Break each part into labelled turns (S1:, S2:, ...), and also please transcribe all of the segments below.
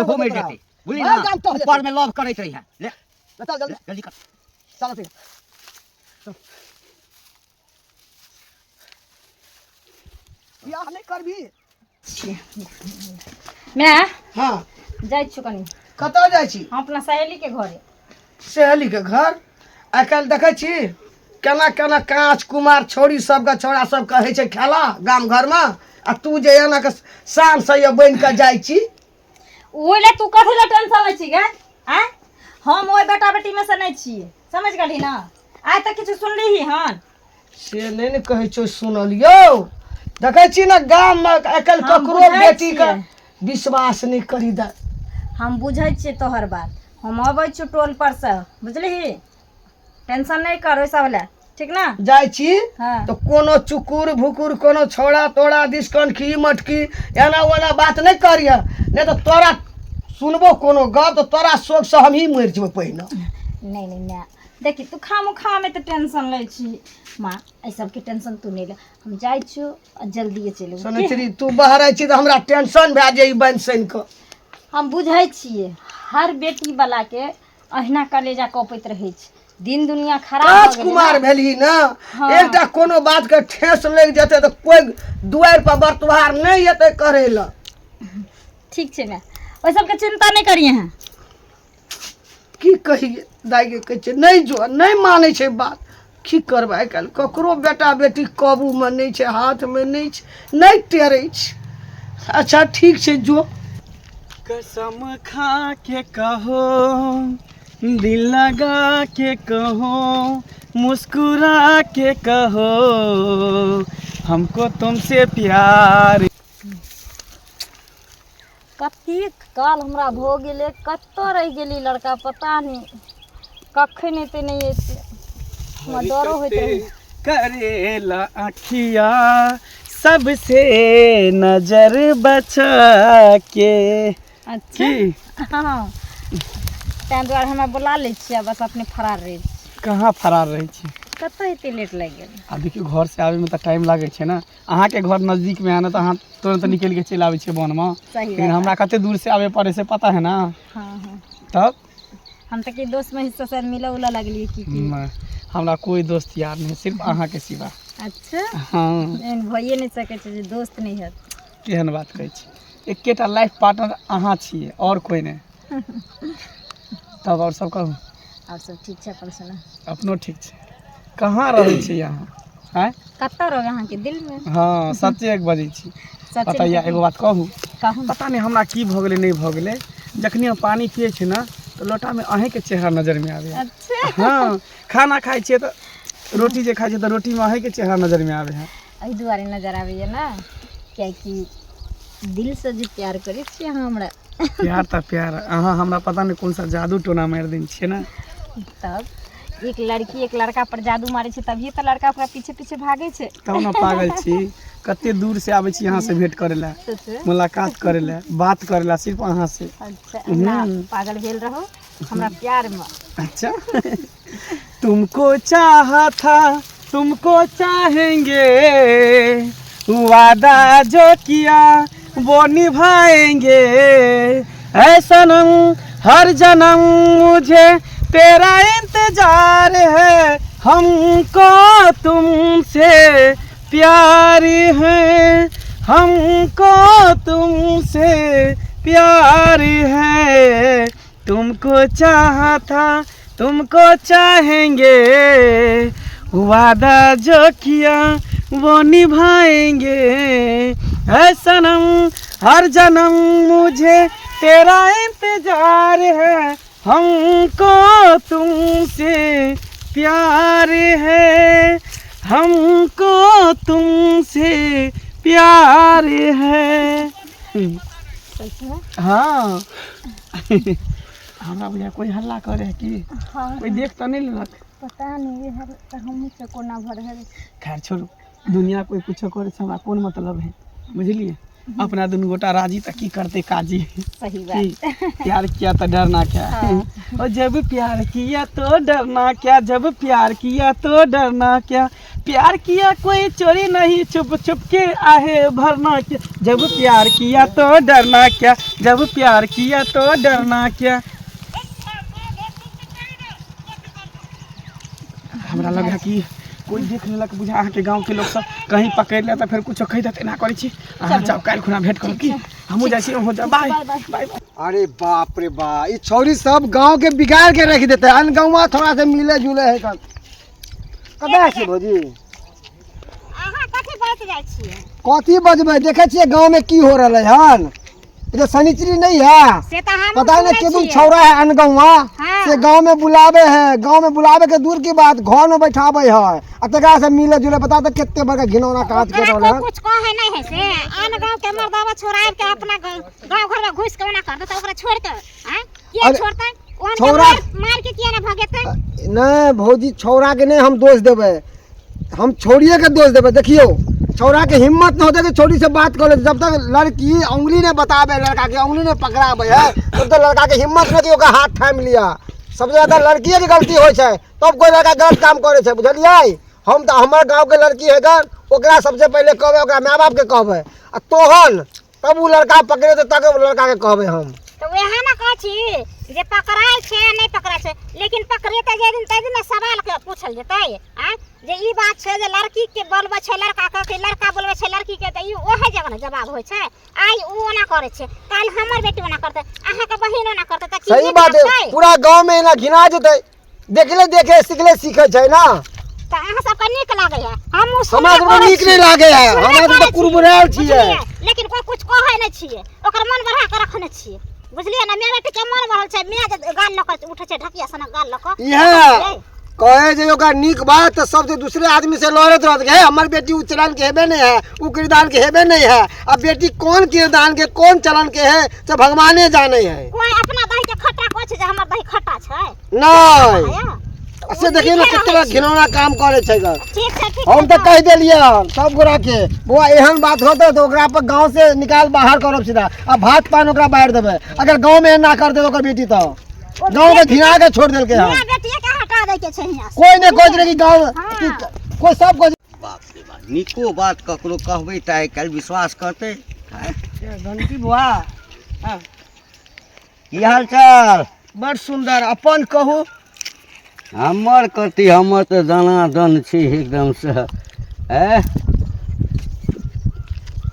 S1: हो
S2: मरि
S1: तोरा।
S2: जेतै बुझली
S1: मारि
S2: ना
S1: जान तो हो जेतै।
S2: ऊपर में लव करैत रही है ले
S1: ले चल जल्दी
S2: जल्दी कर
S1: चल फिर चल। बियाह नहि करबी
S3: माय
S1: हाँ
S3: जाइ छी कनि
S1: कतऽ जाइ छी
S3: हम अपना सहेलीके घरे
S1: सहेलीके घर आइ काल्हि देखै छी केना केना काँच कुमार छौड़ी सबके छौड़ा सब कहै छै खेला गाम घरमे आ तू जे एना के शान से ये बनि कऽ जाइ छी
S3: ओहि लए तू कथी लए टेंशन लै छी गे आँय हम ओहि बेटा बेटीमे से नहि छियै समझ गेलही ने आइ तक किछु सुनलिही हन
S1: से नहि ने कहै छौ सुनलियौ देखै छी ने गाममे आइ काल्हि
S3: हम
S1: ककरो
S3: बुझै
S1: बेटीके
S3: छियै।
S1: विश्वास नहि करी दे
S3: हम बुझै छियै तोहर बात हम अबै छियौ टोल परसँ बुझलिही टेंशन नहि कर ओहि सब लए ठीक ने
S1: जाइ छी
S3: हाँ।
S1: तऽ कोनो चुकुर भुकुर कोनो छौड़ा तोड़ा दिस कनखी मटकी एना ओना बात नहि करिह नहि तऽ तोरा सुनबो कोनो गप तऽ तोरा शोकसँ हमही मरि जेबै पहिने
S3: नहि नहि माय देखी तू खामोखामे तऽ टेंशन लै छी माँ एहि सबके टेंशन तू नहि ले हम जाइ छियौ आ जल्दिए चलि अयबौ
S1: सुनै छी तू बहरै छी तऽ हमरा टेंशन भए जाइ बनि सनि कऽ
S3: हम बुझै छियै हर बेटी बलाके अहिना कलेजा कँपैत रहै छै दिन दुनिया खराब भऽ
S1: काज
S3: गेलै
S1: कुमार
S3: ने।
S1: भेलही ने
S3: हाँ।
S1: एकटा कोनो बात के ठेस लागि जेतै तऽ कोइ दुआरि पर बरतुहार नहि एतै करै लए
S3: ठीक छै माय ओहि सबके चिंता नहि करियै अहाँ
S1: की कहियै दाइके कहै छै नहि जो नहि मानै छै बात की करबै आइ काल्हि ककरो बेटा बेटी काबूमे नहि छै हाथमे नहि छै नहि टेरै छै अच्छा ठीक छै जो
S4: कसम खा के कहो दिल लगा के कहो मुस्कुरा के कहो हमको तुमसे प्यार
S3: कतेक काल हमरा भऽ गेलै कतऽ रहि गेली लड़का पता नहि कखन एतै नहि एतै हमरा डरो होइत रहै
S4: करेला अखिया सबसे नजर बचा के
S3: अच्छा
S4: की
S3: हँ ताहि दुआरे हमरा बुला लै छियै बस अपने फरार रहै छी
S4: कहाँ फरार रहै छी
S3: कतऽ एते लेट लागि गेल
S4: आ देखियौ घर से आबैमे तऽ टाइम लागै छै ने अहाँके घर नजदीकमे है ने तऽ अहाँ तुरन्त निकलि के चलि आबै छियै वनमे
S3: सही
S4: लेकिन
S3: बात
S4: हमरा कते दूर से आबे पड़ै से पता है ना
S3: हँ हँ
S4: तब
S3: हम तऽ की दोस्त में हिस्सा शायद मिलऽ उलऽ लगलियै की की
S4: नहि, हमरा कोइ दोस्त यार नहि सिर्फ अहाँके सिवा
S3: अच्छा
S4: हँ
S3: एहन भइए नहि सकै छै जे दोस्त नहि हैत
S4: केहन बात कहै छी एकेटा लाइफ पार्टनर अहाँ छियै आओर कोइ नहि तब आओर सब कहू
S3: आओर सब ठीक छै अपन सुना
S4: अपनो ठीक छै कहाँ रहै छी अहाँ आँय
S3: कतऽ रहबै अहाँके दिलमे
S4: हँ सच्चे बजै छी
S3: सच्चे
S4: पता यऽ एगो बात कहू
S3: कहू
S4: पता नहि हमरा की भऽ गेलै नहि भऽ गेलै जखनी हम पानि पियै छी ने तऽ लोटामे अहीँके चेहरा नजरमे आबैए
S3: अच्छा
S4: हँ खाना खाइ छियै तऽ रोटी जे खाइ छियै तऽ रोटीमे अहीँके चेहरा नजरमे आबै है
S3: एहि दुआरे नजर आबैए ने कियाकि दिलसँ जे प्यार करै छियै अहाँ हमरा
S4: प्यार तऽ प्यार अहाँ हमरा पता नहि कोन सा जादू टोना मारि देने छियै ने
S3: तब एक लड़की एक लड़का पर जादू मारै छै तभिए तऽ लड़का ओकरा पीछे पीछे भागै छै
S4: तब ने पागल छी कते दूर से आबै छी अहाँ से भेंट करै लए
S3: सच
S4: मुलाकात करै लए बात करै लए सिर्फ अहाँ से
S3: अच्छा एना पागल भेल रहू हमरा प्यारमे
S4: अच्छा तुमको चाहा था तुमको चाहेंगे वादा जो किया वो निभाएंगे ऐ सनम हर जन्म मुझे तेरा इंतजार है हमको तुमसे प्यार है हमको तुमसे प्यार है तुमको चाहा था तुमको चाहेंगे वादा जो किया वो निभाएंगे ऐ सनम हर जन्म मुझे तेरा इंतजार है हमको तुमसे प्यार है हमको तुमसे प्यार है हाँ हमरा बुझाय कोई हल्ला करे है की
S3: हाँ
S4: कोई देख तऽ नहि लेलक
S3: पता नहीं इधर तऽ हमहूँ से कोना भर रहल
S4: खैर छोड़ू दुनिया कोई कुछो करे से हमरा कोन मतलब है बुझलिए अपना दुनू गोटा राजी तऽ की करतै काजी।
S3: सही
S4: की
S3: बात।
S4: प्यार किया तो डरना क्या। ओ जब प्यार किया तो डरना क्या, जब प्यार किया तो डरना क्या, प्यार किया कोई चोरी नहीं, छुप छुप के आहे भरना क्या, जब प्यार किया तो डरना क्या, जब प्यार किया तो डरना क्या। हमरा लगे कि कोई देख लेलक, बुझा अहाँके गाँवके लोक सब कहीं पकड़ि लेत तऽ फेर कुछो कहि देत। एना करै छी, अहाँ जाउ, काल्हि खुना भेंट करब। की हमहूँ जाइ छी, अहूँ जाउ। Bye bye bye.
S2: अरे बाप रे बा, ई छौरी सब गांव के बिगाड़ के रख देते। अनगौवा थोड़ा से मिले जुले है। कल कतऽ छी भौजी?
S3: अहाँ कथी बाजि जाइ छियै?
S2: कथी बजबै, देखै छियै गांव में की हो रहलै हन। इधर शनिचरी नहीं है।
S3: से तऽ हम
S2: पता नहीं के छौरा है अनगौवा।
S3: हाँ।
S2: से गांव में बुलावे है, गांव में बुलावे के दूर की बात, घर में बैठावे है आ तकरा से मिले जुले। बता तो कितने बड़का घिनौना काज कर
S5: ओकरा
S2: रहल
S5: कोई
S2: है।
S5: कुछ कहे नहीं है। से आन गांव के मर्दावा छोड़ाब के अपना गांव घर में घुस के ओना कर देतै, ओकरा छोड़ के आँय किया
S2: अरे,
S5: छोड़तै? ओहन के
S2: छौड़ा-
S5: मार मार के किया ना भगेतै?
S2: नहीं भौजी, छौड़ा के नहीं हम दोष देबै, हम छौड़िए के दोष देबै। देखियौ, छौड़ा के हिम्मत न होते कि छौड़ी से बात कर ले। जब तक लड़की उंगली नहीं बताबे, लड़का के उंगली नहीं पकड़ाबे है, तब तक लड़का के हिम्मत नहीं कि ओकर हाथ थामि लिया। सबसे ज्यादा लड़किए के गलती होइ छै, तब कोई लड़का गलत काम करे छै, बुझलियै? हम तऽ हमर गाँव के लड़की है गन, ओकरा सबसे पहिले कहबै, ओकरा माय बाप के कहबै आ तोहन तब उ लड़का पकड़ेतै तब उ लड़का के कहबै हम।
S5: तऽ वएह ने कहै छी जे पकड़ाइ छै आ नहि पकड़ाइ छै, लेकिन पकड़ेतै जाहि दिन ताहि दिन ने सवाल के पूछल जेतै। आँय जे ई बात छै जे लड़की के बोलबै छै लड़का के कि लड़का बोलबै छै लड़की के, तऽ ई ओहे जगह ने जवाब होइ छै। आइ उ ओना करै छै, काल्हि हमर बेटी ओना करतै, अहाँके बहिन ओना करतै, तऽ की
S2: सही
S5: नीक
S2: बात है।
S5: लगतै?
S2: पूरा गाँव में एना घिना जेतै। देखले देखे सिखले सीखे छै ना।
S5: तऽ अहाँ सबके नीक लागैया? हमहूँ
S2: हमरा
S5: सुनबे
S2: सबके
S5: करै
S2: नीक
S5: छी।
S2: नहि लागै है।
S5: सुनबे
S2: हमरा सबके
S5: करै छी,
S2: कुरबुरायल छियै।
S5: बुझलियै? लेकिन कोइ कुछ कहै नहि छियै, ओकर मन बढ़ा कऽ रखने छियै, बुझलियै ने? माय बेटीके मन बढ़ल छै। माय जे गाल लऽ कऽ उठै छै, ढकिया सनक गाल लऽ कऽ।
S2: इएह कहे जे ओकरा नीक बात तऽ सब दूसरे आदमी से लड़ैत रहत कि हे हमर बेटी उ चलन के हेबे नहीं है, उ किरदान के हेबे नहीं है। अब बेटी कौन किरदान के कौन चलन के है से भगवाने जाने है।
S5: कोइ अपना दही के खट्टा कहै छै जे हमर दही खट्टा छै?
S2: नहीं।
S5: आया? तऽ
S2: से
S5: ओ
S2: देखियौ ने
S5: नीके
S2: कितना
S5: रहै छै।
S2: घिनौना काम करे छै ग।
S5: ठीक छै, ठीक
S2: हम
S5: छै।
S2: तऽ कहि देलियै हन सब गोरा के, बौआ एहन बात होतै तऽ ओकरा पर गाँव से निकाल बाहर करब सीधा आ भात पान ओकरा बाहर देबै। अगर गाँव में एना कर देबै ओकर बेटी तऽ गाँव के घिना के छोड़ देलकै हन।
S5: मियाँ बेटिये के हटा दै के छै हियाँ से।
S2: कोई नहि कहै छै कि गाँव
S5: हाँ।
S2: कि कोई सब कोई।
S6: बाप रे बाप, नीको बात ककरो कहबै तऽ आइ काल्हि विश्वास करतै? आँय?
S1: घंटी बुआ।
S6: की हाल चाल?
S1: बड़ सुन्दर, अपन कहू।
S6: हमर कथी, हमर तऽ दनादन छै एकदमसँ। आँय,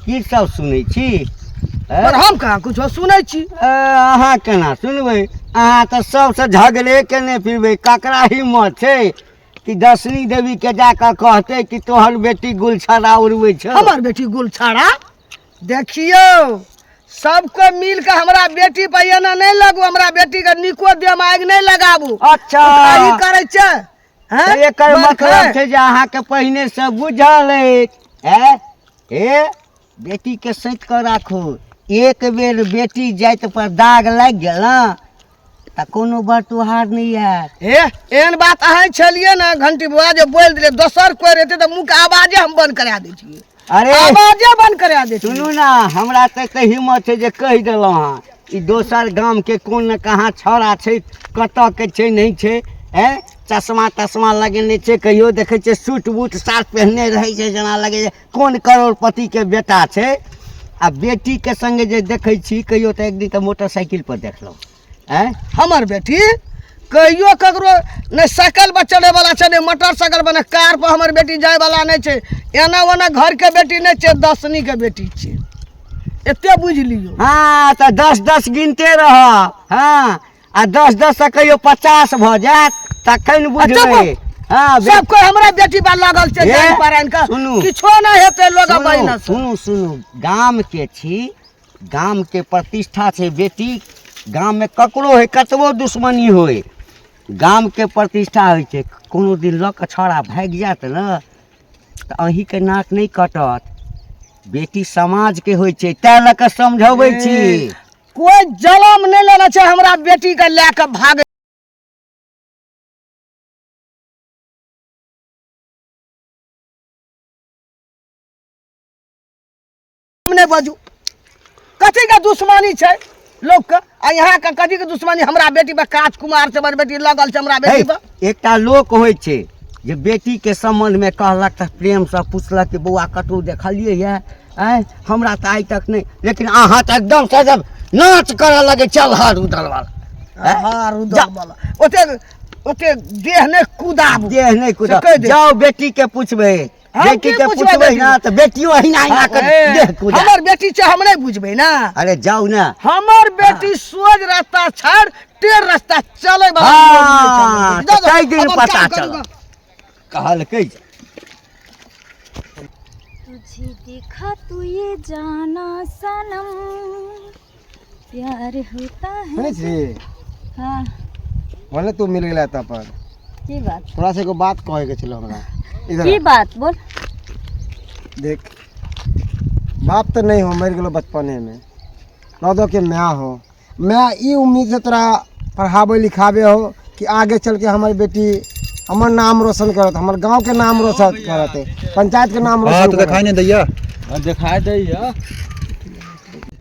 S6: की सब सुनै छी? आँय?
S1: पर हम कहाँ कुछो सुनै छी।
S6: ए, अहाँ केना सुनबै? अहाँ तऽ सबसँ झगड़े केने फिरबै। ककरा हिम्मत छै कि दशनी देवी के जाकऽ कहतै कि तोहर बेटी गुलछड़ा उड़बै छौ?
S1: हमर बेटी गुलछाड़ा? देखियौ, सबको मिल के हमरा बेटी पर एना नहि लगू। हमरा बेटी के निको देह आगि नहि लगाबू।
S6: अच्छा।
S1: ई करै छै हैं?
S6: तऽ एकर
S1: बड़
S6: मतलब
S1: खाय।
S6: छै जे अहाँके पहिने से बुझल अछि। ऐं हे, बेटी के सैत कऽ राखू। एक बेर बेटी जाति पर दाग लागि गेल ने तऽ कोनो बरतुहार नहि आयत।
S1: हे, एहन बात अहाँ छलियै ने घंटी बुआ जे बोलि देलियै। दोसर कोइ रहतै तऽ मुँहके आवाजे हम बंद करा दै छियै।
S6: अरे,
S1: आवाजे बंद करा दै छियै।
S6: सुनू ने, हमरा तऽ एते हिम्मत छै जे कहि देलहुँ हँ। ई दोसर गामके कोन ने कहाँ छौड़ा छै, कतऽ के छै नहि छै। ऐं, चश्मा तश्मा लगेने छै, कहियो देखै छियै सूट बूट साफ पहिरने रहै छै, जेना लगै छै कोन करोड़पतिके बेटा छै। आ बेटीके सङ्गे जे देखै छी कहियो तऽ एक दिन तऽ मोटरसाइकिल पर देखलहुँ। ऐं,
S1: हमर बेटी कहियो ककरो नहि साइकिल पर चढ़े वाला छै, नहि मोटरसाइकिल पर, नहि कार पर। हमर बेटी जाय वाला नहि छै। एना ओना घर के बेटी नहि छै, दसनी के बेटी छै, एते बुझि लियौ।
S6: हँ, तऽ 10 10 गिनते रह। हँ, आ 10 10 से कहियो 50 भऽ जायत तखन बुझबै। हँ,
S1: सब कोइ हमरा बेटी पर लागल छै।
S6: हे,
S1: जान परान के
S6: सुनू।
S1: किछो नहि हेतै लोग
S6: सुनू
S1: बहिना से।
S6: सुनू सुनू, गाम के छी, गाम के प्रतिष्ठा छै बेटी। गाम में ककरो होइ कतबो दुश्मनी होइ, गाम के प्रतिष्ठा होइ छै। कोनो दिन लऽ कऽ छौड़ा भागि जायत ने तऽ अहीँके नाक नहि कटत। बेटी समाजके होइ छै, तैं लऽ कऽ समझबै छी।
S1: कोइ जलम नहि लेने छै हमरा बेटी के लए कऽ भागै। नहि बाजू। कथी के दुश्मनी छै लोक के आ यहाँ के कथी के दुश्मनी हमरा बेटी पर राजकुमार छै हमर बेटी लगल छै हमरा बेटी पर
S6: एकटा लोक होइ छै जे बेटीके सम्बन्धमे कहलक तऽ प्रेमसँ पुछलक कि बौआ कतहु देखलियै यए आँय हमरा तऽ आइ तक नहि लेकिन अहाँ तऽ एकदम से जब नाच करऽ लगै चल हर उदल वाला
S1: हर उदल वाला ओते ओते देह नहि कुदाबू
S6: देह नहि कुदाबू
S1: कहि दे।
S6: जाओ बेटीके पुछबै
S1: हम
S6: बेटी
S1: की
S6: के
S1: पुछबै
S6: पुछबै
S1: बेटी
S6: ना तऽ बेटियो अहिना अहिना कर देह कुदा
S1: हमर बेटी छै हम नहि बुझबै ना
S6: अरे जाउ ना
S1: हमर बेटी सोझ रास्ता छोड़ टेढ़ रास्ता चले वाला लोग नहि छै हमर
S6: हाँ,
S1: बेटी। जाउ,
S6: तऽ ताहि दिन
S1: अपन
S6: पता
S1: काम करू
S6: चलत।
S1: गऽ।
S6: कहलकै जे
S3: तुझे देखा तो ये जाना सनम प्यार होता है
S2: सुनै छी
S3: हाँ
S2: बोले तू मिल गेला तऽ अपन
S3: की बात
S2: तोरा से एगो बात कहै के छलो हमरा इधर
S3: की
S2: आ।
S3: बात बोल
S2: देख बाप तऽ नहीं हो मरि गेलो बचपने में नौ के माय हो मैं ई उम्मीद से तोरा पढ़ाबे लिखाबे हो कि आगे चल के हमर बेटी हमर नाम रोशन करत हमर गांव के नाम रोशन करत पंचायत के नाम
S7: हाँ
S2: रोशन
S7: तो
S2: करत
S7: दिखाई नहीं दैया
S4: देखाय दैया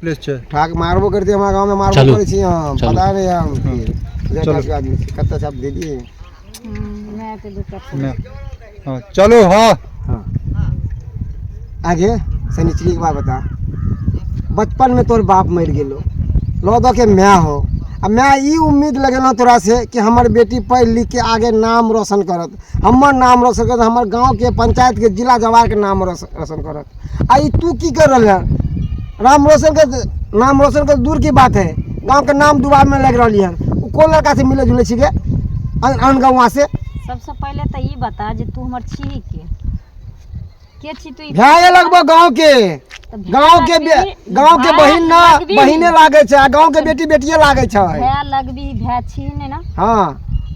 S7: प्लेस छै
S2: ठाक मारबो करती हमारा गांव में मारबो
S8: चलू।
S2: करै छी हम
S8: चलू।
S2: पता नहीं हम फिर
S7: चलू।
S2: के आदमी छी कत्ता से आप दे दिए
S3: मैं के दिक्कत
S7: मैं हाँ चलो हाँ
S2: हाँ आगे शनिचरी के बात बता बचपन में तोर बाप मरि गेलो लऽ दऽ के माय हो आ माय ई उम्मीद लगेलहुँ तोरा से कि हमर बेटी पढ़ि लिख के आगे नाम रोशन करत हमर नाम रोशन करत हमर गाँवके पंचायतके जिला जवारके नाम रोशन करत आ ई तू की कर रहल है नाम रोशन के नाम रोशन के दूर की बात है गाँव के नाम डुबाबे में लग रही है उ कोन लड़का से मिले जुले छिके अन गाँव से
S3: सबसे पहले तऽ ई बता जे तू हमर छी के के छी तू ई
S2: भए लगभग गाँव के
S3: तऽ भाय
S2: गाँव के
S3: लगबी,
S2: गाँव के
S3: भाय
S2: बहिन ना
S3: लगबी।
S2: बहिने लागे छै आ गाँव के बेटी बेटिए लागे छै
S3: भाय लगबी भाय छी ने ना
S2: हाँ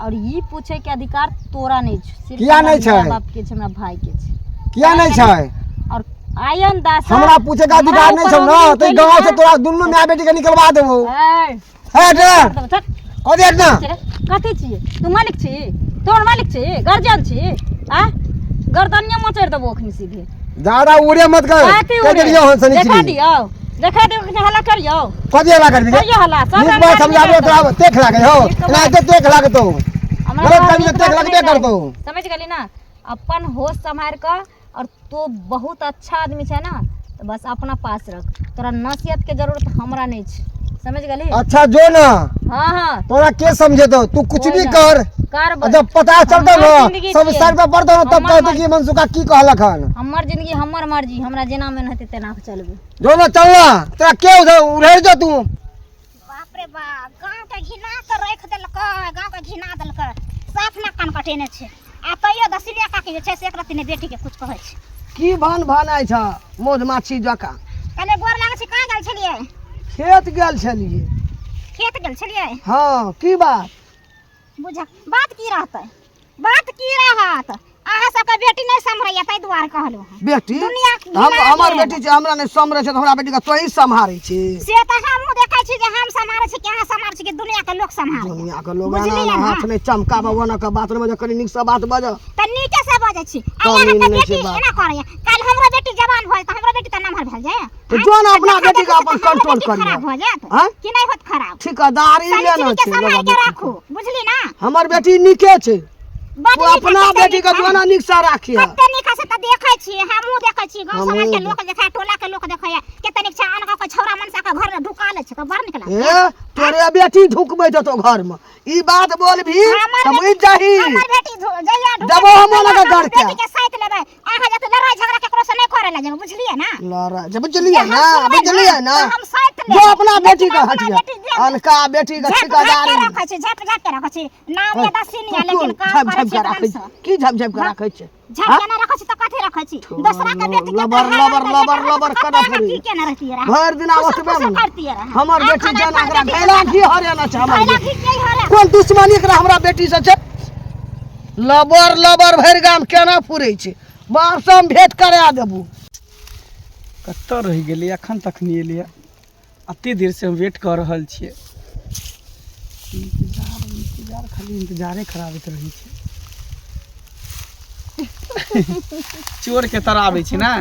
S3: और ई पूछे के अधिकार तोरा नहीं छौ सिर्फ
S2: किया
S3: हमरा
S2: नहि छै?
S3: माय बाप के छै हमरा भाई के छै
S2: किया नहीं छै
S3: और आयन दास
S2: हमरा पूछे के अधिकार नहीं छौ ना तो गाँव से तोरा दुनू माय बेटी के निकलवा देबो हट कथी हट ना
S3: कथी छियै तू मालिक छी तोहर मालिक छी गार्जियन छी आ गर्दनिया मचोड़ि देबो अखनी सीधे
S2: ज्यादा उड़े मत कर
S3: कथी
S2: कह
S3: उड़े?
S2: देलियो हन
S3: देखा
S2: सनिचरी
S3: दियौ देखा दियौ कखनी हल्ला करियौ
S2: कथी हल्ला करबी
S3: करियौ हल्ला सब
S2: नीक
S3: रंग
S2: बात
S3: आदमी
S2: समझाबो
S3: करतौ।
S2: तोरा तेख लागे हो
S3: नीक बात।
S2: एनाहिते तेख लागतो
S3: हमरा
S2: गलत
S3: बात
S2: करबी
S3: नीक
S2: तऽ तेख
S3: बात
S2: लगबे
S3: नहि
S2: करतौ
S3: लागे। समझ गेली ना अपन होश सम्हारि कऽ और तू बहुत अच्छा आदमी छै ना तऽ बस अपना पास रख तोरा नसीहत के जरूरत हमरा नहीं छै समझ गेली
S2: अच्छा जो ना
S3: हाँ हाँ
S2: तोरा के समझेतो तू कुछ
S3: कोई
S2: भी
S3: ना।
S2: कर
S3: कर
S2: आ जब पता चलतो
S3: हमर
S2: ना
S3: जिंदगी
S2: सब
S3: छियै।
S2: सर पे पड़तो ना तब
S3: हमर
S2: कहते
S3: मर्जी।
S2: कि मनसुखा की कहलक हन
S3: हमर जिंदगी हमर मर्जी हमरा जेना मन हेतै तेना चलबै
S2: जो ना चल ना तोरा के उधर उड़ेर जो तू
S5: बाप रे बाप गाँव के घिना के राखि देलकै गाँव के घिना देलकै साफ ना कान कटेने छै आ तैयो दसिलिया काकी जे छै से एक रत्ती नहि बेटी के कुछ कहै छै
S1: की भान भानाइ छ मधुमाछी जकाँ
S5: कहलियै गोर लागै छै कहाँ गेल छलियै
S1: खेत गेल छलियै
S5: खेत गेल छलियै
S1: हँ की बात
S5: बुझ बात की रहतै बात की रहत अहाँ सबके बेटी नहि सम्हरैया ताहि दुआरे कहलहुँ हँ।
S1: बेटी
S5: दुनिया
S1: हम
S5: घिना
S1: हमर
S5: गेल।
S1: बेटी छै हमरा नहि सम्हरै छै तऽ हमरा बेटीके तोही सम्हारै छी
S5: से तऽ हमहूँ देखै छी जे हम सम्हारै छी कि अहाँ सम्हारै छी कि दुनियाके लोक सम्हारै
S1: दुनियाके लोग एना
S5: बुझलियै
S1: एना
S5: ने?
S1: हाथ नहि चमकाबऽ ओना के बात नहि बजऽ कनि नीकसँ बात बजऽ
S5: तऽ नीके से बजै छी आ
S1: तब
S5: अहाँके
S1: नीक नहि छै
S5: बेटी
S1: बात।
S5: एना करैया काल्हि हमरो बेटी जवान भऽ जेतै हमरो बेटी तऽ नमहर भेल जाय
S1: तऽ जो ने अपना
S5: देखा
S1: बेटीके
S5: देखी
S1: अपन
S5: तऽ हमरो
S1: कंट्रोल
S5: बेटी
S1: करिहे।
S5: खराब भऽ जायत
S1: आँय?
S5: कि नहि होत खराब
S1: ठिकादारी लेना
S5: शनि के
S1: छै
S5: सम्हारि के
S1: बेटी।
S5: राखू बुझली ना
S1: हमर बेटी नीके छै
S5: बड
S1: तू
S5: नीक
S1: अपना
S5: है, कते
S1: बेटी के
S5: नीक है।
S1: जोना नीक से राखिह
S5: कते नीक है से तऽ देखै छी हमहूँ देखै छी गाँव
S1: हमहूँ
S5: समाज के लोक देखै टोला के लोक देखै कते नीक छै आन गाँव के छौड़ा मनसा के घर में ढुका लै छै तऽ बड़ नीक लागै
S1: ए तोरे बेटी ढुकबै देतौ घर में ई बात बोलभी
S5: हमर
S1: तऽ बुझि जाही
S5: हमर बेटी जहिया ढुकत
S1: देबो हम
S5: तहिया
S1: ओना के
S5: हमर
S1: घर के।
S5: बेटी के साइत लेबै अहाँ जते लड़ाई झगड़ा केकरो से नहीं करे ला जेबै बुझलियै ना
S1: लड़ाई जे बुझलियै
S5: जे हम
S1: ना
S5: सुनबै ना,
S1: बुझलियै ना
S5: तऽ हम साइत
S1: जो
S5: लेबै
S1: अपना बेटी
S5: लेकिन
S1: के
S5: अपना
S1: हटिया
S5: बेटी जे-
S1: अनका बेटी के
S5: झप झाप के
S1: ठिकादारी
S5: रखै छी झप झाप के रखै छी नाम ये दसिन या लेकिन काम
S1: झप
S5: करै
S1: झप
S5: छी
S1: के राखै
S5: एकदम
S1: छी की झप झप के राखै छै
S5: झप के ना रखै छी तऽ कथी रखै छी दोसरा के बेटी के
S1: लबर, लबर, लबर, लबर करऽ पड़ै।
S5: की केना रहतियै रहे
S1: भरि दिन आब ओतबे
S5: खुसर
S1: मे
S5: करतियै रहे
S1: हमर बेटी जेना एकरा घैला घी हरेना छै हमर
S5: घैला
S1: बेटी
S5: घी के हरे
S1: कोन दुश्मनी एकरा हमरा बेटी से छै लबर लबर भरि गाम केना फुरै छै बाप से हम भेंट करा देबू
S4: कतऽ रहि गेलियै एखन तक नहि एलियै एते देरसँ हम वेट कऽ रहल छियै इन्तजार इन्तजार खाली इन्तजारे कराबैत रहै छै चोरके तराबै छै ने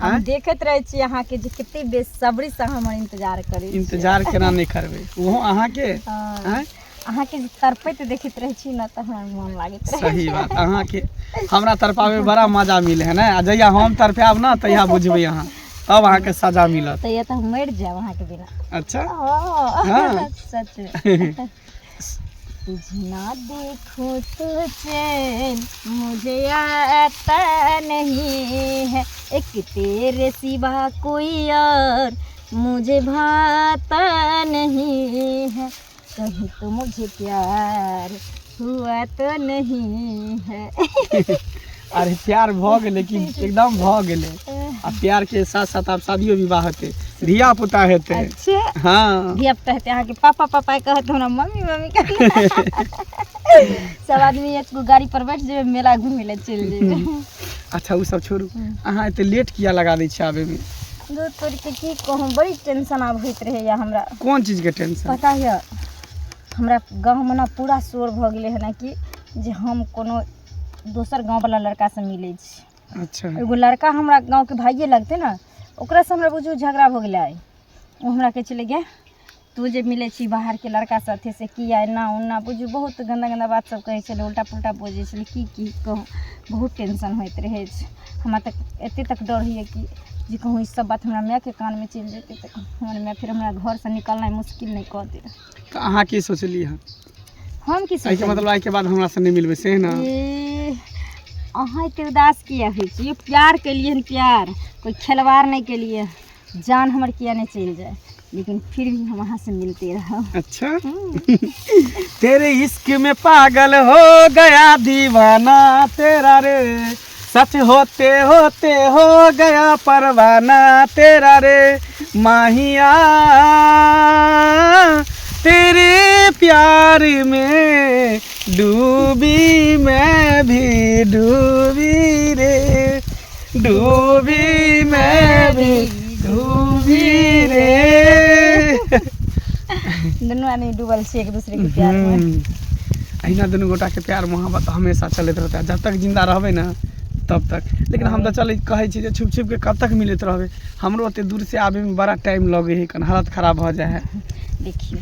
S3: हम
S4: आँय?
S3: देखैत रहै छी अहाँके जे कते बेसब्री से हमर इंतजार करै छी।
S4: इंतजार केना नहि करबै ओहो अहाँके
S3: हँ।
S4: आँय?
S3: अहाँके जे तड़पैत देखैत रहै छी ने तऽ हमरा मोन लागैत रहै।
S4: सही बात, अहाँके हमरा तड़पाबै बड़ा मजा मिले है ने, आ जहिया हम तड़पायब ने तहिया बुझबै अहाँ, तब अहाँके सजा मिलत।
S3: तहिया तऽ हम मरि जायब अहाँके बिना।
S4: अच्छा।
S3: हाँ।
S4: हाँ।
S3: सच में। तुझे ना देखूं तो चैन मुझे आता नहीं है, एक तेरे सिवा कोई और मुझे भाता नहीं है, कहीं तो मुझे प्यार हुआ तो नहीं है।
S4: अरे प्यार भऽ गेलै कि एकदम भऽ गेलै, आ प्यार के साथ साथ आब शादियो विवाह हेतै, धिया पुता हेतै।
S3: अच्छा।
S4: हाँ।
S3: धिया पुता हेतै, अहाँके पापा पापा कहत, हमरा मम्मी मम्मी कहत। सब आदमी एक गो गाड़ी पर बैठ जेबै, मेला घूमै लए चलि जेबै।
S4: अच्छा ओ सब छोड़ू, अहाँ एते लेट किया लगा दै छियै आबैमे?
S3: दूध तोड़ि के की कहूँ, बड़ी टेंशन आब होइत रहैया हमरा।
S4: कोन चीजके टेंशन?
S3: पता यऽ हमरा गाँवमे ने पूरा शोर भऽ गेलै हन कि जे हम कोनो दोसर गाँववला लड़कासँ मिलै छी।
S4: अच्छा।
S3: एगो लड़का हमरा गाँवके भाइये लगतै ने, ओकरासँ हमरा बुझू झगड़ा भऽ गेलै आइ। ओ हमरा कहै छलै गे तू जे मिलै छी बाहरके लड़का साथे से किया एना ओना, बुझू बहुत गन्दा गन्दा बात सब कहै छलै, उल्टा पुल्टा बजै छलै, की की कहूँ, बहुत टेंशन होइत रहै छै हमरा। तऽ एते तक डर होइए कि जे कहूँ ई सब बात हमरा मायके कानमे चलि जेतै तऽ हमर माय फेर हमरा घरसँ निकलनाइ मुश्किल नहि कऽ देत।
S4: तऽ अहाँ की सोचलियै हँ?
S3: हम की
S4: एहिके
S3: सोचलियै?
S4: मतलब आइके बाद हमरासँ नहि मिलबै से ने?
S3: ए, अहाँ एते उदास किया होइ छी? प्यार केलियै हन, प्यार कोइ खेलवाड़ नहि केलियै, जान हमर किया नहि चलि जाए, लेकिन फिर भी हम अहाँ से मिलते रहब।
S4: अच्छा, तेरे इश्क में पागल हो गया दीवाना तेरा रे, सच होते होते हो गया परवाना तेरा रे, माहिया तेरे प्यार में डूबी मैं भी डूबी रे, डूबी मैं भी डूबी रे।
S3: दुनू आदमी डूबल छी एक दूसरे के प्यार में।
S4: अहिना दुनू गोटाके प्यार मोहब्बत हमेशा चलैत रहतै जब तक जिन्दा रहबै ने तब तक। लेकिन हम तऽ चलै कहै छी जे छुप छुप के कब तक मिलैत रहबै, हमरो ओते दूर से आबैमे बड़ा टाइम लगै है, कन हालत खराब भऽ जाइ है।
S3: देखियौ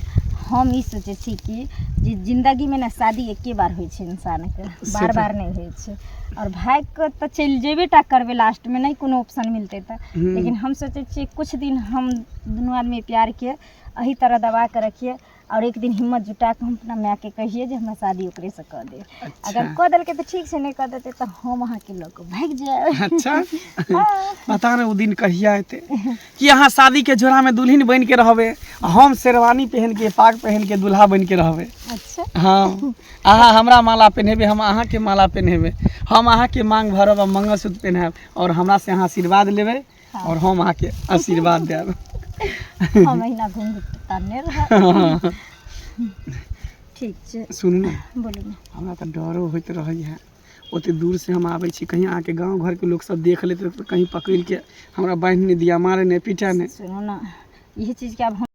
S3: हम ई सोचै छी कि जे जिन्दगीमे ने शादी एके बार होइ छै इंसानके, बार बार नहि होइ छै। आओर भागि कऽ तऽ चलि जेबे टा करबै लास्टमे, नहि कोनो ऑप्शन मिलतै तऽ। लेकिन हम सोचै छियै कुछ दिन हम दुनू आदमी प्यारके एही तरह दबा कऽ रखियै आओर एक दिन हिम्मत जुटा कऽ हम अपना मायके कहियै जे हमरा शादी ओकरेसँ कऽ दे। अगर कऽ देलकै तऽ ठीक छै, नहि कऽ देतै तऽ हम अहाँके लऽ कऽ भागि जायब।
S4: अच्छा, पता नहि ओ दिन कहिया एतै कि अहाँ शादीके जोड़ामे दुल्हिन बनि के रहबै आ हम शेरवानी पहिन के पाग पहिन के दुल्हा बनि के रहबै।
S3: अच्छा।
S4: हाँ, अहाँ हमरा माला पहिनेबै, हम अहाँके माला पहिनेबै, हम अहाँके मांग भरब आ मंगलसूत्र पहिनायब आओर हमरा से अहाँ आशीर्वाद लेबै और हम अहाँके आशीर्वाद देब।
S3: हम अहिना घुंघट तानने रहब। ठीक छै।
S4: सुनू ने।
S3: बोलू ने।
S4: हमरा तऽ डरो होइत रहैए, ओते दूर से हम आबै छी, कहीं अहाँके गाँव घरके लोक सब देख लेतै तऽ कहीं पकड़िके हमरा बान्हि नहि दिअ, मारै नहि पीटै नहि।
S3: सुनू ने, इहे चीजके आब हम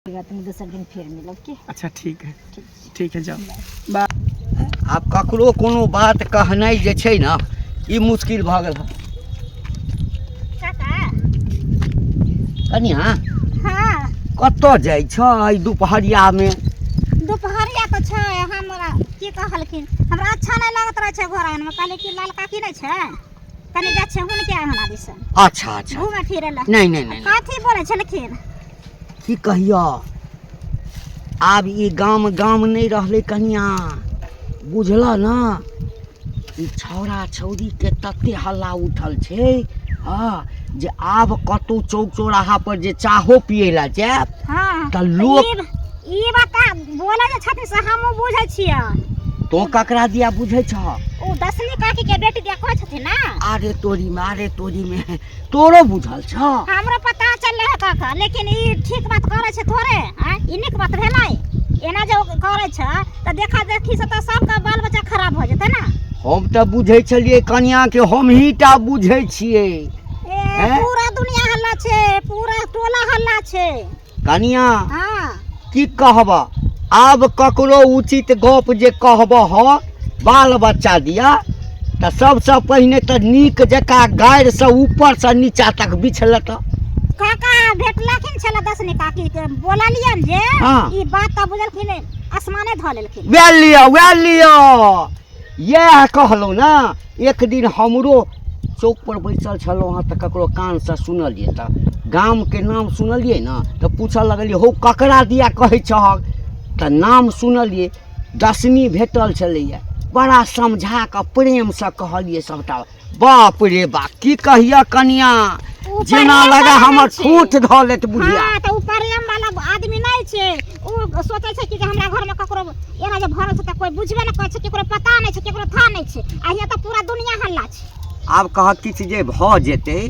S3: बात नहीं, दोसर दिन फेर मिलब की।
S4: अच्छा ठीक है।
S3: ठीक छै।
S4: ठीक है, जाओ बाय।
S6: आब ककरो कोनो बात कहनाइ जे छै ने ई मुश्किल भऽ गेल हँ।
S5: काका।
S6: कनिया।
S5: हाँ।
S6: कतऽ जाइ छ एहि दुपहरियामे?
S5: दुपहरिया तऽ छै, हमरा की कहलखिन हमरा अच्छा नहि लगैत रहै छै घर आङ्गनमे, कहलियै कि लाल काकी नहि छै, कनि जाइ छै हुनके आङ्गना दिसन।
S6: अच्छा अच्छा।
S5: घूमे फिरे लए।
S6: नहि नहि नहि।
S5: कथी बोलै छलखिन?
S6: की कहियौ, आब ई गाम गाम नहि रहलै कनिया, बुझलऽ ने? ई छौड़ा छौड़ीके तते हल्ला उठल छै हँ जे आब कतहु चौक चौराहा पर जे चाहो पियै लए जायब
S5: हाँ
S6: तऽ लोक
S5: ई बात बोलै जे छथिन से हमहूँ बुझै छियै।
S6: तो ककरा दिया बुझै छह?
S5: ओ दसनी काकी के बेटी दिया कहै छथिन ने।
S6: अरे तोरी में, अरे तोरी में, तोरो बुझल छ?
S5: हमरो पता चललै है काका, लेकिन ई ठीक बात करै छै थोड़े? आँय, ई नीक बात भेलै? एना जे ओ करै छै तऽ देखा देखी से तऽ सबके बाल बच्चा खराब भऽ जेतै ने।
S6: हम तऽ बुझै छलियै कनिया के हमही टा बुझै छियै।
S5: ए,
S6: हैं?
S5: पूरा दुनिया हल्ला छै, पूरा टोला हल्ला छै।
S6: कनिया।
S5: हाँ।
S6: की कहब, आब ककरो उचित गप जे कहबह बाल बच्चा दिया तऽ सबसँ पहिने तऽ नीक जकाँ गाड़िसँ ऊपरसँ नीचा तक बिछलत।
S5: काका भेटलखिन छलै दसनी काकी के बोललियन जे
S6: हाँ।
S5: ई बात तऽ बुझलखिन आसमाने धऽ लेलखिन।
S6: वएह लिअ वएह लिअ, इएह कहलहुँ ने। एक दिन हमरो चौक पर बैसल छलहुँ हँ तऽ ककरो कानसँ सुनलियै, तऽ गामके नाम सुनलियै ने तऽ पूछऽ लगलियै, हौ ककरा दिया कहै छहक? तऽ नाम सुनलियै, दसनी भेटल छलैए। बड़ा समझा कऽ प्रेमसँ कहलियै सभटा। बाप रे बाप, की कहिया कनिया,
S5: ओ
S6: जेना
S5: प्रेम
S6: लगा
S5: वाला
S6: हमर
S5: नहि छै।
S6: ठूठ धऽ लेत बुढ़िया।
S5: हाँ, तऽ ओ प्रेम वाला आदमी नहि छै। ओ सोचै छै कि जे हमरा घरमे ककरो एना जे भरल छै तऽ कोइ बुझबे नहि करै छै, केकरो पता नहि छै, केकरो था नहि छै, आ हियाँ तऽ पूरा दुनिया हल्ला छै।
S6: आब कहक किछु जे भऽ जेतै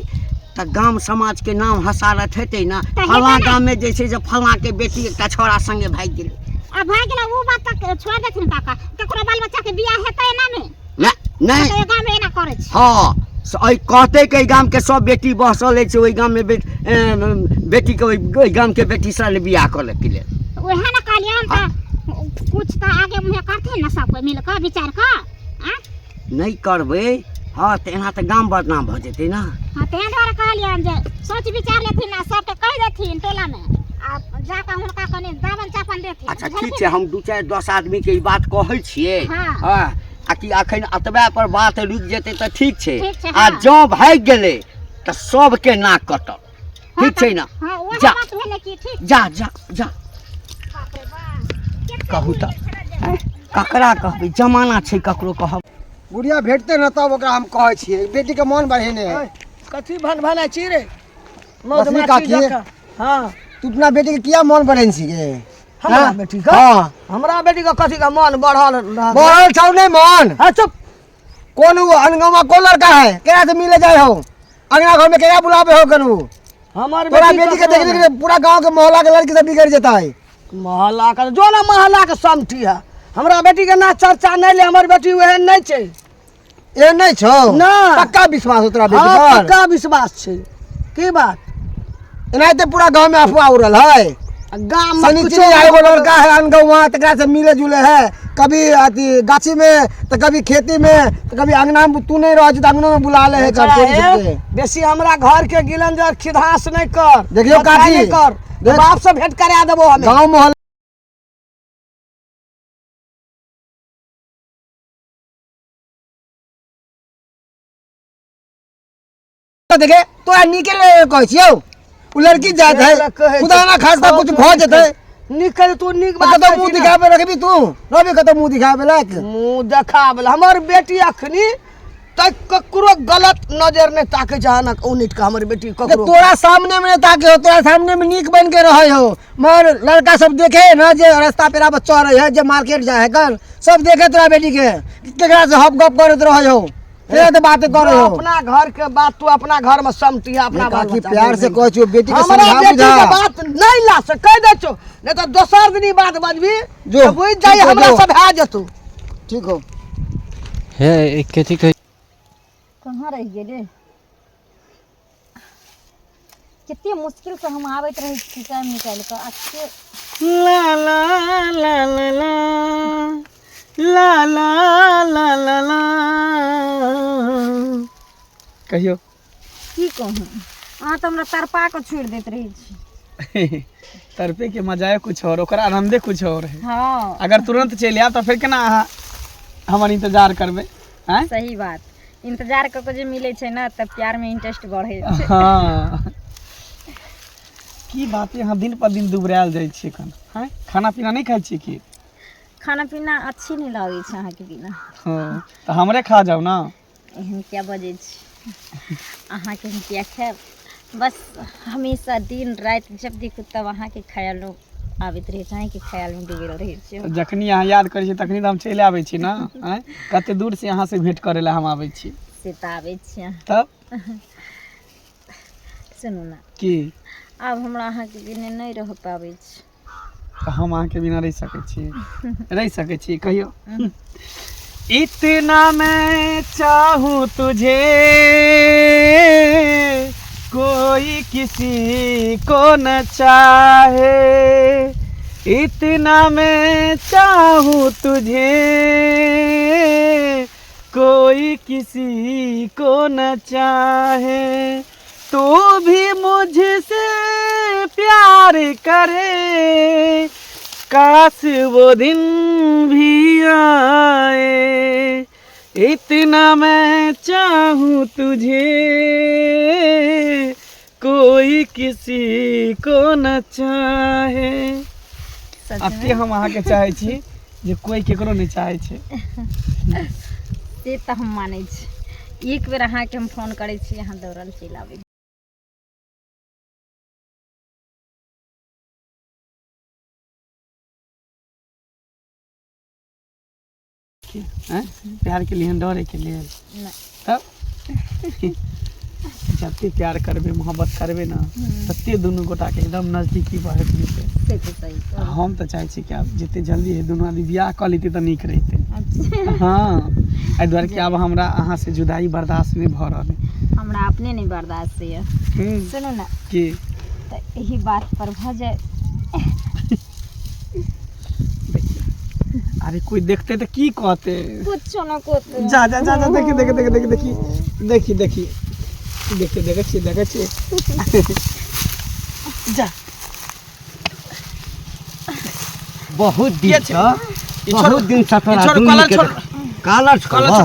S6: तऽ गाम समाजके नाम हसारत हेतै ने।
S5: तऽ हेतै
S6: फलाँ
S5: ने।
S6: गाममे जे छै से फलाँके बेटी एकटा छौड़ा सङ्गे भागि गेलै।
S5: आ भागि गेलै ओ बात तऽ छोड़ि देथिन काका, ककरो बाल बच्चाके बियाह हेतै एनामे?
S6: नहि नहि,
S5: तऽ गाममे एना करै छै।
S6: हँ, से एहि कहतै कि एहि गामके सब बेटी बसल अछि ओहि गाममे, बेटीके ओहि गामके बेटीसँ बियाह करैके लेल।
S5: वएह ने कहलियनि, तऽ कुछ तऽ आगे मुँहे करथिन ने सब कोइ मिल कऽ विचार कऽ। आँय
S6: नहि करबै, हँ, तऽ एना तऽ गाम बदनाम भऽ जेतै ने।
S5: हाँ, ताहि दुआरे कहलियनि जे सोच विचार लेथिन आ सबके कहि देथिन टोलामे, आ जाकऽ हुनका कनि दाबन चापन देथिन।
S6: अच्छा ठीक
S5: बुझलखिन
S6: छै, हम 2 4 10 आदमीके ई बात कहै छियै।
S5: हाँ।
S6: हँ, आ कि अखन एतबे पर बात रुकि जेतै तऽ ठीक छै।
S5: ठीक छै,
S6: आ
S5: हाँ।
S6: जँ भागि गेलै तऽ सबके नाक कटत।
S5: हाँ,
S6: ठीक छै ने?
S5: हाँ, वएह
S6: जा।
S5: बात भेलै कि ठीक।
S6: जा जा जा।
S5: बाप रे बाप, कते
S6: कहू तऽ
S5: दूर छलै जे-
S6: आँय, ककरा कहबै, जमाना छै ककरो कहब।
S2: बुढ़िया भेटतै ने तब ओकरा हम कहै छियै, बेटीके मन बढ़ेने है।
S1: कथी भन भनाइ छी रे
S2: बसनी
S1: मधुमाछी
S2: काकी।
S1: जकाँ? हाँ।
S2: तू अपना बेटीके किया मन बढ़ेने छी गे?
S1: हमरा
S2: हाँ?
S1: बेटी के?
S2: हाँ।
S1: हमरा बेटी के कथी के मन बढ़ल रहत?
S2: बढ़ल छौ नहीं मन?
S1: हाँ, चुप।
S2: कौन वो अनगमा कौन लड़का है, केना से मिले जाए हो अंगना घर में, केना बुलावे हो कनु?
S1: हमर
S2: तोरा बेटी के
S1: ककरो
S2: देख देख के पूरा गांव के मोहल्ला के लड़की सब बिगड़ जेता है।
S1: मोहल्ला के जो ना मोहल्ला के समठी है, हमरा बेटी के ना चर्चा नहीं ले, हमर बेटी ओहन नहीं छै।
S2: ए नहीं छौ?
S1: ना।
S2: पक्का विश्वास हो तोरा बेटी
S1: हाँ,
S2: पर?
S1: पक्का विश्वास छै। की बात?
S2: एनाहिते पूरा गांव में अफवाह उड़ल है।
S1: गाम में
S2: शनिचरी
S1: कुछो
S2: एगो लड़का है अनगौवा, तकरा से मिले जुले है, कभी अथी गाछी में तो कभी खेती में तो कभी अंगना में, तू नहीं रह तो अंगना में बुला ले है।
S1: बेचारा
S2: चोरी
S1: हे,
S2: छुपके।
S1: बेसी हमरा घर के गिलन जर खिधास नहीं कर।
S2: देखियौ
S1: बतराई
S2: काकी,
S1: नहीं कर,
S2: देख।
S1: बाप से भेंट करा देबो हमें।
S2: गांव मोहल्ला देखे तोरा नीके ले कहै छियौ, उ लड़की जात है,
S1: से कहै
S2: खुदा
S1: छै।
S2: ना खास्ता कुछ भऽ जेतै।
S1: निकल तू, नीक बात
S2: कतौ
S1: कहै
S2: मुँह
S1: छी ना।
S2: दिखाबे रखबी तू, रहबी कतौ मुँह दिखाबे लायक?
S1: मुँह देखाबे ला हमर बेटी अखनी तक ककरो गलत नजर नहीं ताके छै, अनक उनिट के हमर बेटी ककरो।
S2: तोरा सामने में नहीं ताके हो, तोरा सामने में नीक बन के रहे हो, मगर लड़का सब देखे ना जे रास्ता पेरा पर चढ़े है, जे मार्केट जाए है, गल सब देखे तोरा बेटी के केकरा से हप गप करैत रहे हो, केकरा से बात करे
S1: जो
S2: हो।
S1: अपना घर के बात तू अपना घर में समटी, अपना
S2: नहीं
S1: बाल
S2: काकी,
S1: बच्चा
S2: प्यार
S1: के
S2: से
S1: नहीं।
S2: कहै छियौ, बेटी के
S1: हमरा
S2: समझा
S1: बेटी
S2: बुझा।
S1: के बात नहीं ला से कह दे छौ, नहीं तो दोसर दिन ई बात बजबी
S2: जो,
S1: तो बुझ जाई
S2: ठीक हो,
S1: हमरा
S2: जो।
S1: सब भए जेतौ।
S2: ठीक हो।
S8: हे कथी कहै
S3: कहाँ रहि गेलै? कते मुश्किल से हम आबैत रहै छी टाइम निकालि कऽ, आ से
S4: ला ला ला ला ला ला ला ला ला ला। कहियौ।
S3: की कहूँ, अहाँ तऽ हमरा तड़पा कऽ छोड़ि दैत रहै छी।
S4: तड़पे के मजाए कुछ और, ओकर आनंदे कुछ और है।
S3: हाँ।
S4: अगर तुरंत चलि आयब तऽ फेर केना अहाँ हमर इंतजार करबै? आँय?
S3: सही बात, इंतजार कऽ के जे मिलै छै ने तऽ प्यार में इंटरेस्ट बढ़ै छै।
S4: हाँ, की बात है, अहाँ दिन पर दिन दुबरायल जाइ छियै एखन? आँय, खाना पीना नहि खाइ छियै की?
S3: खाना पीना अच्छी नहि लगै छै अहाँके बिना।
S4: हाँ, तऽ हमरे खा जाउ ने।
S3: एहन किया बजै छी? अहाँके हम किया खायब? बस हमेशा दिन राति जब देखू तब अहाँके ख्याल आबैत रहै छै, अहाँके ख्यालमे डूबल रहै छी।
S4: तऽ जखनी अहाँ याद करै छियै तखनी तऽ हम चलि आबै छी ने। आँय, कते दूर से अहाँ से भेंट करै लए हम आबै छी।
S3: से तऽ आबै छी अहाँ।
S4: तब
S3: सुनू ने।
S4: की?
S3: आब हमरा अहाँके बिना नहि रह पाबै छी।
S4: तऽ हम अहाँके बिना रहि सकै छी? रहि सकै छी? कहियौ। इतना मैं चाहूँ तुझे, कोई किसी को न चाहे, इतना मैं चाहूँ तुझे, कोई किसी को न चाहे, तू भी मुझसे प्यार करे, काश वो दिन भी आए, इतना मैं चाहूँ तुझे, कोई किसी को न चाहे। अते हम अहाँके चाहै छी जे कोई केकरो नहि चाहै छै।
S3: से तऽ हम मानै छी। एक बेर अहाँके हम फोन करै छी, अहाँ दौड़ल चलि आबै।
S4: आँय, प्यार के लिए डरे के लेल?
S3: नहि।
S4: तब जते प्यार करबै, मोहब्बत करबै ने, तते दुनू गोटाके एकदम नजदीकी बढ़ैत जेतै।
S3: से तऽ सही कहलहुँ।
S4: हम तऽ चाहै छी कि आब जते जल्दी है दुनू आदमी बियाह कऽ लेतै तऽ नीक रहितै।
S3: अच्छा।
S4: हँ, एहि दुआरे कि आब हमरा अहाँसँ जुदाई बर्दाश्त नहि भऽ रहल अइ।
S3: हमरा अपने नहि बर्दाश्त यऽ। सुनू ने।
S4: की?
S3: तऽ एहि बात पर भऽ जाय।
S4: अरे कोई देखते तऽ की कहते?
S3: कुछो न कहते।
S4: जा जा जा जा, देखी देखी देखी देखी देखी देखी देखी देखी, देखै छियै, देखै छियै, जा।
S6: बहुत दिन
S4: के छै?
S6: सँ
S4: ई छोड़,
S6: बहुत दिन सँ तोरा
S4: ई छोड़,
S6: दुनू
S4: कलर
S6: के
S4: छोड़।
S6: कालर छोड़बौ,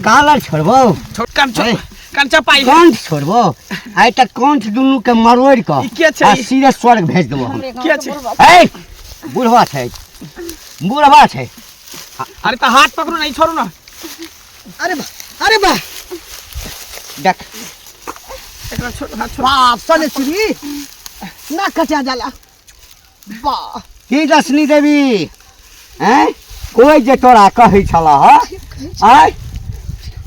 S6: कालर छोड़बौ,
S4: छोड़, कान छोड़,
S6: ए।
S4: कान चपाई।
S6: कंठ छोड़बौ, आइ तक कंठ दुनू के मरोड़ कऽ
S4: ई के छै?
S6: आ सीधे स्वर्ग भेज देबौ हम।
S3: हमरे गाँव
S4: के
S3: के
S4: छै?
S3: बुढ़बा।
S6: ए, बुढ़वा छै, बुढ़वा छै।
S4: अरे तऽ हाथ पकड़ू ने, ई छोड़ू ना।
S1: अरे बा, अरे बा।
S6: देख।
S4: एकरा छोड़, हाथ छोड़।
S1: बाप सने श्री ना कटा जाला वाह।
S6: की दसनी देवी हैं, कोई जे तोरा कहै छला ह, आय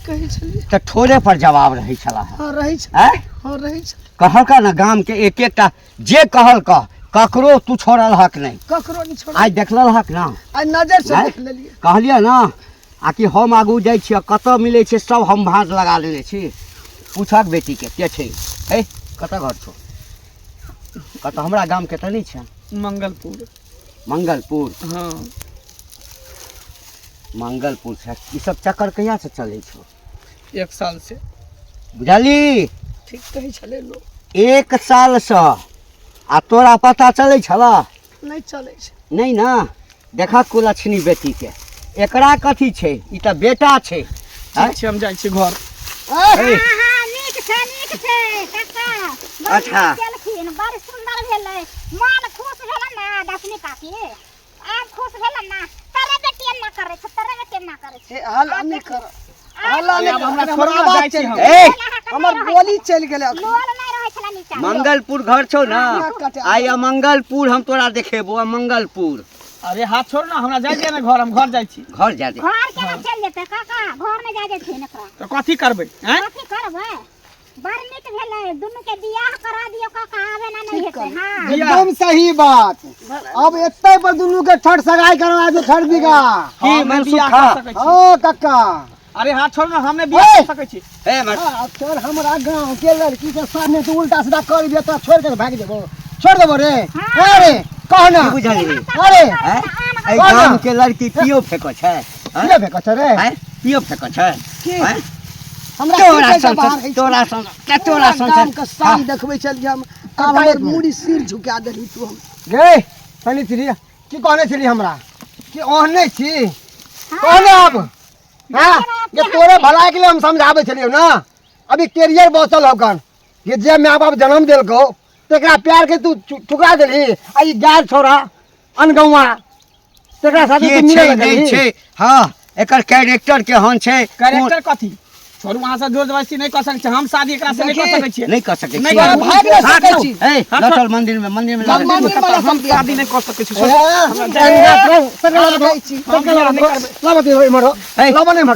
S1: कहै छलियै
S6: तऽ ठोरे पर जवाब रहै छला।
S1: हँ, रहै छलै।
S6: आँय?
S1: हँ, रहै छलै।
S6: कहलका ने गाम के एक एकटा जे कहलका, ककरो तू छोड़ल हक नहि।
S1: ककरो नहि छोड़ल।
S6: आइ देखल हक ना?
S1: आइ नजर से
S6: आँय?
S1: देख लेलियै।
S6: कहलियै ना, आ कि हम आगू जाइ छियै, कतऽ मिलै छै सब हम भाँज लगा लेने छी। पूछक बेटीके के छै, हे कतऽ घर छौ, कतऽ? हमरा गामके तऽ नहि छै।
S4: मंगलपुर।
S6: मंगलपुर?
S4: हँ।
S6: मंगलपुर छै। ई सब चक्कर कहिया से चलै छौ?
S4: 1 साल से।
S6: बुझली?
S1: ठीक कहै छलै लोक।
S6: 1 साल से। आ तोरा पता चलै छला?
S1: नहि चलै छै।
S6: नहि ना? देखा कुलक्षणी बेटी के, एकरा कथी छै, ई तऽ बेटा छै।
S4: ठीक छै, हम जाइ छी घर।
S6: ए,
S5: हाँ, नीक छै, नीक छै काका। बड़
S6: अच्छा।
S5: नीक केलखिन, बड़ सुन्दर भेलै, मन खुश भेलै ने दसनी काकी, आब खुश भेलै ने। तोरे बेटी एना करै छै, तोरे बेटी एना करै छै।
S1: हे, हल्ला नहि कर, हल्ला नहि
S4: आब
S1: कर।
S4: हमरा
S1: हमर
S4: छोड़ू ना,
S1: आवाज
S4: जाइ छी
S1: चलि
S4: हम।
S1: गेल।
S6: ए,
S1: हमर बोली चलि गेलै अखन।
S5: लोल नहि रहै छलै नीचा।
S6: मंगलपुर घर छौ ना?
S1: नाक कटा।
S6: आइ मंगलपुर हम तोरा देखेबो, आ मंगलपुर।
S4: अरे हाथ छोड़ ना, हमरा जाइ दिअ ना घर, हम घर जाइ छी।
S6: घर जा दे।
S5: घर केना चलि जेतै काका? घर नहि जाइ देथिन एकरा।
S4: तऽ कथी करबै? आँय?
S5: कथी करबै? बड़ नीक भेलै, दुनू के बियाह करा दियौ काका, आबे ना नहि हेतै। हाँ।
S2: एकदम सही बात। अब एते पर दुनू के छठ सगाई करवा दे, छठ बीघा।
S6: की
S4: हम नहि
S6: मनसुख
S4: बियाह
S6: खा?
S4: कऽ सकै छी।
S2: ओ कक्का।
S4: अरे हाथ छोड़ ना, हम नहि बियाह कऽ सकै छी।
S6: ए, मत।
S2: हाँ, तोर हमरा गाँव के लड़की के सामने तू उल्टा सीधा कर दिया तो छोड़ के भाग जेबो, छोड़ देबो रे। अरे कह ना।
S6: की बुझलही?
S2: अरे
S6: आँय? एहि
S2: कह ना।
S6: गाम के लड़की पियो फेको छै? आँय?
S2: पियो फेको छै रे?
S6: आँय? पियो फेको छै?
S1: की?
S6: आँय?
S1: हमरा
S6: तोरा
S1: की कहै छै
S6: सन
S1: बाहर होइ छै?
S6: तोरा सन के तोरा
S1: पूरा
S6: सन
S1: गाम के शान
S6: हाँ।
S1: देखबै छलियै हम,
S2: कक्का
S1: आब हमर
S2: एक मिनट।
S1: मूड़ी सिर झुका देलही तू हम।
S2: गे सुनै छी की कहने छली हमरा कि ओहने छी? कहने अब हाँ ये तोरे भलाई के लिए हम समझाबै छलियौ ना। अभी कैरियर बचल हौ कन, ये जे my बाप जन्म देलकौ तेकरा प्यार के तू ठुकरा देलही, आ ई गाय छोरा अनगौआ तेकरा साथे
S6: के
S2: तू मिले
S6: छै
S2: लगलही।
S6: नहि छै। हाँ, एकर कैरेक्टर केहन छै?
S4: कैरेक्टर कथी? छोड़ू, अहाँ सब जोर जबरदस्ती नहि कऽ सकै छी, हम शादी एकरा से नहि कऽ सकै छियै।
S6: नहि कऽ सकै
S4: नहि
S6: छी।
S4: करब,
S1: भागि नहि
S6: हाथ
S1: सकै
S6: छोड़।
S1: छी।
S6: ए,
S4: हाथ
S6: लऽ
S4: छोड़।
S6: चल मंदिर में, मंदिर में लऽ चल।
S1: मंदिर में
S4: हम शादी नहि कऽ सकै छी।
S2: ए,
S4: हम बियाह नहि करबै।
S6: ए,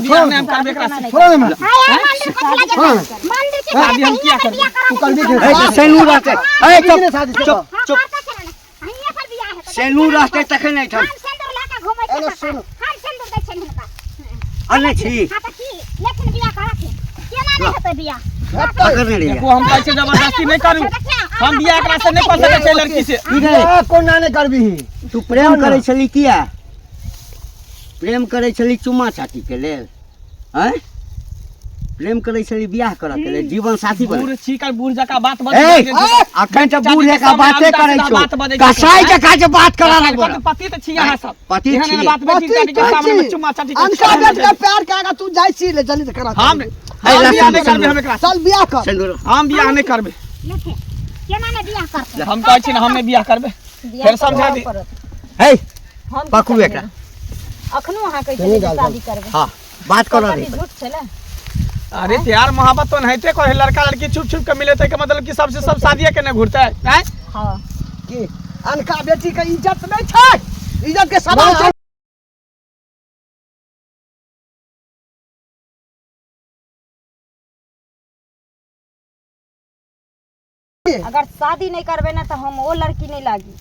S4: बियाह नहि हम करबै एकरा से।
S2: छोड़ दे इम्हर।
S5: हाय, हाय, मंदिर कथी लए जेतै? मंदिर के
S4: शादी हम किया करबै?
S2: तू करबी के
S6: ए, तऽ सेनू रहतै। ए, चुप,
S2: शादी से
S6: चुप,
S5: हाँ,
S6: चुप।
S5: करतै छलै ने। हियाँ पर बियाह हेतै।
S6: सेनू रहतै तखन एहिठाम।
S5: हम सिन्दूर लऽ कऽ घुमै छियै
S2: एने
S5: काका।
S2: सुन।
S5: हम सिन्दूर दै छियनि हिनका।
S6: अनै छी।
S5: हाँ, तऽ की? लेकिन बियाह करथिन। केना नहि हेतै बियाह?
S6: पकड़ने रहियै।
S4: देखू, हम कहै छियै जबरदस्ती नहि करू, हम बियाह एकरा से नहि कऽ सकै छियै लड़की से।
S6: की रे?
S2: ए, कोना नहि करबी?
S6: तू प्रेम करै छली किया? प्रेम करै छली चुम्मा चाटीके लेल? आँय, प्रेम करै छली बियाह करऽ के लेल, जीवन साथी बने।
S4: बूढ़ छी, काल बूढ़ जकाँ बात
S6: ए,
S4: बजै।
S6: अखन तऽ बूढ़
S4: चाची के
S6: जकाँ
S4: सामने
S6: बाते
S4: आब
S6: करै
S4: सीधा
S6: छौ,
S4: बात बजै छी।
S6: कसाई जकाँ जे बात करऽ लगबो।
S4: पति तऽ छी अहाँ सब।
S6: पति
S4: एहन एहन
S6: छियै।
S4: बात बेटी
S1: पति
S4: चाटी के
S1: कहै
S4: सामने में
S1: छी।
S4: चुम्मा चाटी के
S1: अनका बेट के प्यार के आगा तू जाइ छी ले जल्दी से करा।
S4: हम
S6: ए,
S4: हम बियाह
S6: लहसुन
S4: नहि करबै, हम
S6: सिन्दूर।
S4: एकरा
S1: चल बियाह कर।
S6: सिन्दूर।
S4: हम बियाह नहि करबै।
S5: देखिए केना ने बियाह करतै।
S4: हम कहै छी ने, हम नहि बियाह करबै।
S3: बियाह
S4: फेर समझा
S3: करबऽ
S4: दी।
S3: पड़त।
S6: हे,
S3: हम की
S6: पकड़ू
S3: करबै?
S6: एकरा।
S3: अखनो अहाँ कहै छलियै जे शादी करबै।
S6: हाँ, बात करऽ
S3: कथी
S6: दे।
S3: झूठ छलै?
S4: अरे तो यार, मोहब्बत तो नहिते करे, लड़का लड़की छुप छुप के मिले के मतलब कि सबसे सब शादिये के नहीं घुरते हैं?
S3: हाँ।
S1: की अनका बेटी के इज्जत नहीं छै? इज्जत के सवाल छै।
S3: अगर शादी नहीं करबै ना तऽ हम ओ लड़की नहीं लागी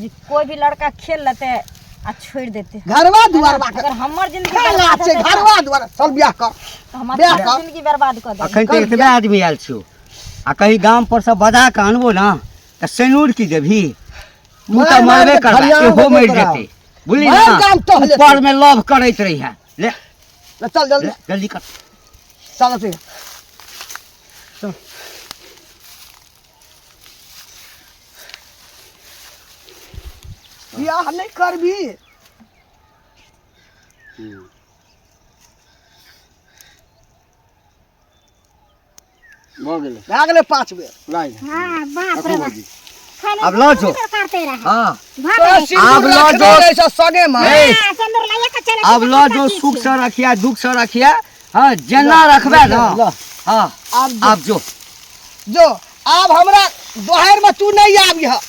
S3: जे कोई भी लड़का खेल लेते आ छोड़ देते।
S1: घरवा दुआरवा के
S3: अगर हमर जिंदगी
S1: खेला
S3: बर्बाद
S1: छै।
S3: हेतै तऽ
S1: घरवा दुआर, चल बियाह कर।
S3: तऽ हमर
S1: बियाह कर।
S3: जिंदगी बर्बाद कऽ देबै।
S6: अखन तऽ एतबे आदमी आयल छौ, आ कहीं गाम पर से बजा कऽ अनबो ना तऽ सेनूर की देबही तू?
S2: मारि
S6: तऽ
S2: मारि
S6: मरबे
S2: के
S6: करबा,
S2: खलिहान
S6: इहो
S2: देतौ
S6: मरि
S2: तोरा।
S6: जेतै, बुझली
S1: मारि
S6: ना?
S1: गाम टहले।
S6: ऊपर में लव करैत रही है। ले।
S1: ले चल जल्दी।
S6: ले, जल्दी कर।
S1: चल तू, चल। बियाह नहीं करबी?
S2: भऽ गेलै।
S1: भए गेलै 5 बेर।
S2: लाइन।
S5: हाँ, बाप रे बाप, खाली
S6: आब लऽ जो।
S5: करते रहे।
S6: हाँ।
S5: भऽ गेलै।
S6: आब लऽ जो।
S1: संगे में।
S6: ए,
S5: हाँ, सिन्दूर लइए के चलै।
S6: आब लऽ जो, सुख से रखिया, दुख से रखिया। हाँ, जेना रखबे ना। हाँ।
S1: आब जो।
S6: आब जो।
S1: जो, आब हमरा दोहर में तू नहीं आबी ह।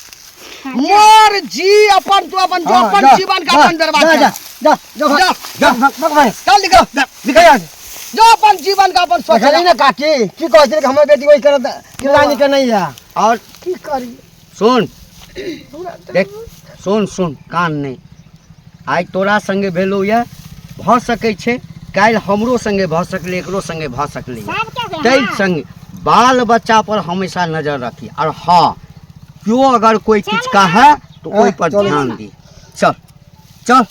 S1: मोर जी अपन तू अपन जो
S2: हाँ,
S1: अपन
S2: जा,
S1: जीवन का
S2: जा,
S1: अपन बर्बाद
S2: जा,
S1: कर।
S2: जा, जा, जा,
S1: जा।
S2: जा, भाग, भाग, भाग।
S1: चल निकल।
S2: निकल यहाँ से।
S1: जो अपन जीवन का अपन सोच।
S2: देखली ने काकी, की कहै छलै कि हमर बेटी ओहि करत किरदानी के नहीं है।
S6: और
S1: की करी?
S6: सुन, देख, सुन सुन, कान नहि। आइ तोरा संगे भेलौ यऽ, भऽ सकै छै काल्हि हमरो संगे भऽ सकलै, एकरो संगे भऽ सकलै।
S5: सबके।
S6: ताहि संगे बाल बच्चा पर हमेशा नजर रखी, और हाँ, केओ अगर कोई किछु कहै तऽ ओहि पर
S2: चलू।
S6: ध्यान दी। चल चल।